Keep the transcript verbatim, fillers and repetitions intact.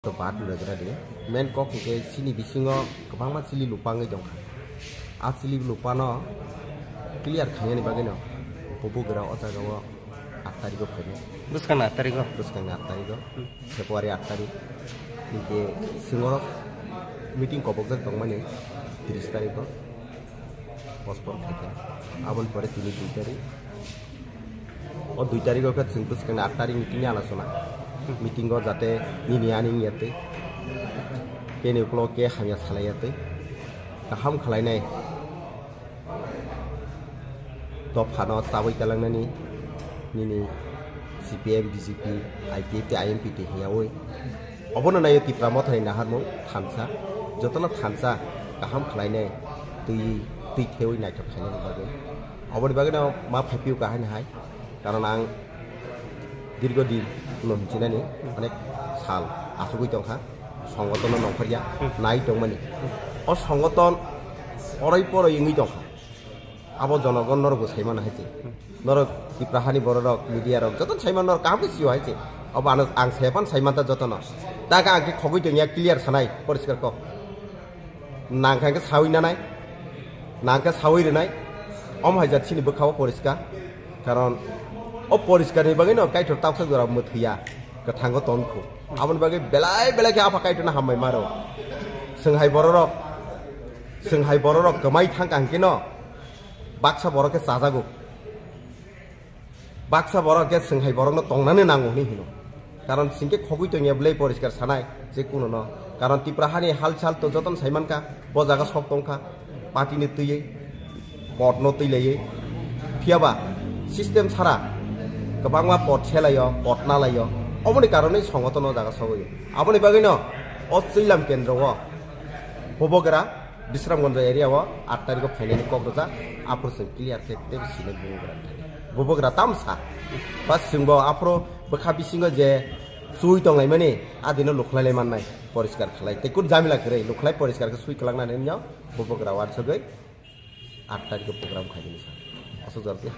To bad rwgra di. Main kok hwnkhe chini bisingo kwbangma chili lupa wngwi tongkha. A chili lupano clear khainani bagwino bubagra o jagao aat tarikgo phainai. Bwskangni aat tarikgo? Bwskangni aat tarikgo. Hmm. February aat tarik. Hinkhe chwngno meeting kobokjak tongmani tris tarikgo. Postpone khaikha. Aboni pore tini dui tarik. O dui tarik o khe chwng bwskangni aat tarik meeting ni alochona. Meeting o jate nini ani wngya twi, keni ukulok khe hamya salaiya twi, kaham khlainai dophano chabwi kalangnani nini C P M, B J P, I P F T, I M P T hiyaui. Obono naio Tipra Mothani naharmung thansa, jotono thansa kaham khlainai twi, twi thewi naithok khainani bagwi. Oboni bagwino ma phaiphio kahani hai, karon ang dirgo din no hinchinani onek sal asugwi tongkha, songotono nongkhorya nai tongmani. O songoton oroi poroi wngwi tongkha. Abo jonogon norokbo saimano hai se. Norok Tipra hani bororok, media rok joto saimano norok kaham khe sio hai se. Abo ano ang sayapan saimanta jotono. Daga ang khe khogwi tongya clear sanai poriskar kok. Nang kha khe sawi nanai. Nang khe sawi rwnai. Om hai jat sini bwkhao poriskar. Karon o poriskarni bagwino Kaitor tausa jora mwthwiya. Kwthango tongkhu. Aboni bagwi belai belai khe Apha Kaitorno hambai maro. Chwng hai bororok, chwng hai bororok kwmai thangkha hwnkhe no. Baksa borok khe chajago. Baksa borok khe chwng hai borokno tongnani nango hwnwi hino. Karon chwng khe khogwi tongya bwlai poriskar sanai je kununo. Karon Tipra hani halchal to jotono saimankha, bo jaga sok tongkha, party ni twiwi, pot no twi laiwi. Phiyaba system sara kwbangma pot selaio, pot nalaio. Oboni karonwi songotono o jaga sogwi. Aboni bagwino o Chwilam kendro o Bubagra Bisramganj area o aat tarikh o phainani kok rwjak, aphuru chwng clear khe tei sini bubagra thani. Bubagra tamsa. Bas chwngbo aphuru bwkha bisingo je chui tonglaimani, adino lukhlailai mannai, poriskar khlai. Tei kun jamila kwrwi, lukhlai poriskar khe sui kwlangnani wngya, bubagra wansugwi aat tarikh o program khaimani sa. Aswk jora tei